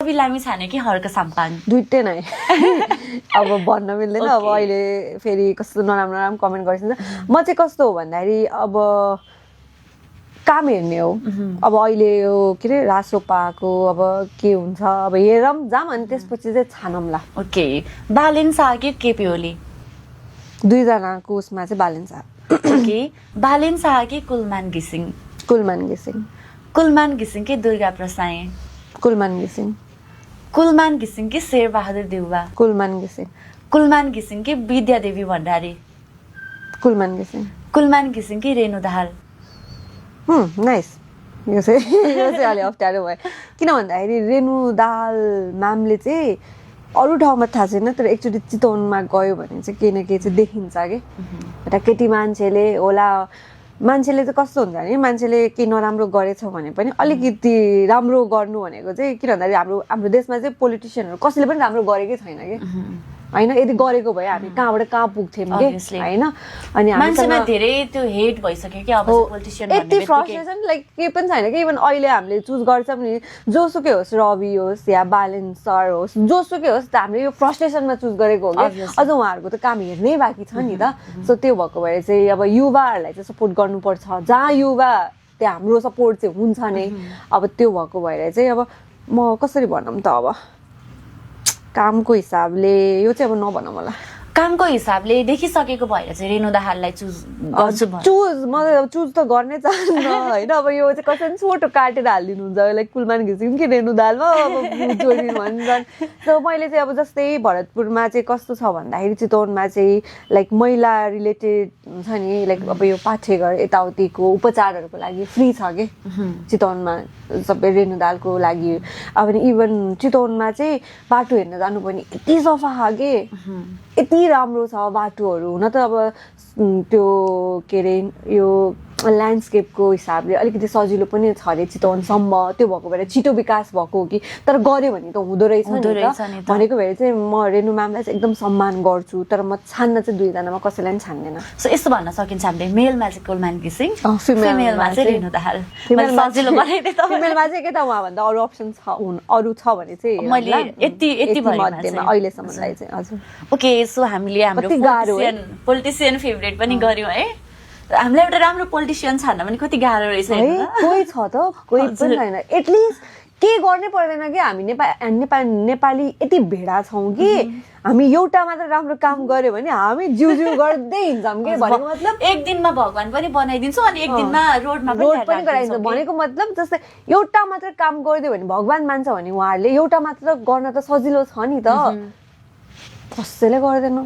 रवि लामिछाने कि हर्क साम्पाङ दुईटै नै अब भन्न मिल्दैन अब अहिले फेरि कस्तो नराम्रो कमेन्ट गरिन्छ म चाहिँ कस्तो हो भन्दाखेरि अब काम हेर्ने हो अब अहिले यो के अरे रासोपाको अब के हुन्छ अब हेरौँ जाम अनि त्यसपछि चाहिँ छानौँला ओके बालेन शाह कि केपी ओली दुईजनाको उसमा चाहिँ बालेन शाह ओके बालेन शाह कि कुलमान घिसिङ कुलमान घिसिङ कि दुर्गा प्रसाई कुलमान घिसिङ कुलमान घिसिङ कि शेरबहादुर देउवा कुलमान घिसिङ कि विद्यादेवी भण्डारी कुलमान घिसिङ कि रेणु दाहाल नाइस यो चाहिँ अलि अप्ठ्यारो भयो किन भन्दाखेरि रेणु दाहाल म्यामले चाहिँ अरू ठाउँमा थाहा छैन तर एकचोटि चितवनमा गयो भने चाहिँ केही न केही चाहिँ देखिन्छ कि एउटा केटी मान्छेले होला मान्छेले चाहिँ कस्तो हुन्छ भने मान्छेले केही नराम्रो गरेछ भने पनि अलिकति राम्रो गर्नु भनेको चाहिँ किन भन्दाखेरि हाम्रो देशमा चाहिँ पोलिटिसियनहरू कसैले पनि राम्रो गरेकै छैन कि हैन यदि गरेको भए हामी कहाँबाट कहाँ पुग्थ्यौँ के हैन अनि मान्छेमा धेरै त्यो हेट भइसक्यो कि अब पोलिटिशियन भन्ने यति फ्रस्ट्रेसन लाइक के पनि छैन कि इभन अहिले हामीले चुज गर्छौँ नि जोसुकै होस् रवि होस् या बालेन सर होस् जोसुकै होस् हामीले यो फ्रस्ट्रेसनमा चुज गरेको हो कि अझ उहाँहरूको त काम हेर्नै बाँकी छ नि त सो त्यो भएको भएर चाहिँ अब युवाहरूलाई चाहिँ सपोर्ट गर्नुपर्छ जहाँ युवा त्यहाँ हाम्रो सपोर्ट चाहिँ हुन्छ नै अब त्यो भएको भएर चाहिँ अब म कसरी भनौँ त अब कामको हिसाबले यो चाहिँ अब नभनौँ होला कामको हिसाबले देखिसकेको भएर चाहिँ रेणु दाहाललाई चुज गर्छु म चुज त गर्नै चाहन्न होइन अब यो चाहिँ कसैले छोटो काटेर हालिदिनुहुन्छ लाइक कुलमान घिसिङ कि रेणु दाहालमा अब जोडिनु भन्छन् सो मैले चाहिँ अब जस्तै भरतपुरमा चाहिँ कस्तो छ भन्दाखेरि चितवनमा चाहिँ लाइक महिला रिलेटेड हुन्छ नि लाइक अब यो पाठेघर यताउतिको उपचारहरूको लागि फ्री छ कि चितवनमा सबै रेणु दाहालको लागि अब इभन चितवनमा चाहिँ बाटो हेर्न जानु पनि यति सफा छ कि यति राम्रो छ बाटोहरू हुन त अब त्यो के अरे यो ल्यान्डस्केपको हिसाबले अलिकति सजिलो पनि छ अरे चितवनसम्म त्यो भएको भएर छिटो विकास भएको हो कि तर गऱ्यो भने त हुँदो रहेछ नि त भनेको भएर चाहिँ म रेणु म्यामलाई चाहिँ एकदम सम्मान गर्छु तर म छान्न चाहिँ दुईजनामा कसैलाई पनि छान्दैन सो यस्तो भन्न सकिन्छ हामीले मेलमा चाहिँ कुलमान घिसिङ फिमेलमा चाहिँ रेणु दाहाल सजिलो बनाइदिए त फिमेलमा चाहिँ के त उहाँभन्दा अरू अप्सन छ अरू छ भने चाहिँ मैले यति मध्येमा अहिलेसम्मलाई चाहिँ हजुर ओके सो हामीले हाम्रो पोलिटिसियन फेभरेट पनि गर्यौँ है हामीलाई एउटा राम्रो पोलिटिसियन छान्न पनि कति गाह्रो रहेछ कोही छ त कोही पनि छैन एटलिस्ट के गर्नै पर्दैन कि हामी नेपाली यति भेडा छौँ कि हामी एउटा मात्र राम्रो काम गर्यो भने हामी जिउ गर्दै हिँड्छौँ कि भनेको मतलब एक दिनमा भगवान पनि बनाइदिन्छौँ अनि एक दिनमा रोड पनि गराइदिन्छ भनेको मतलब जस्तै एउटा मात्र काम गरिदियो भने भगवान मान्छ भने उहाँहरूले एउटा मात्र गर्न त सजिलो छ नि त कसैले गर्दैन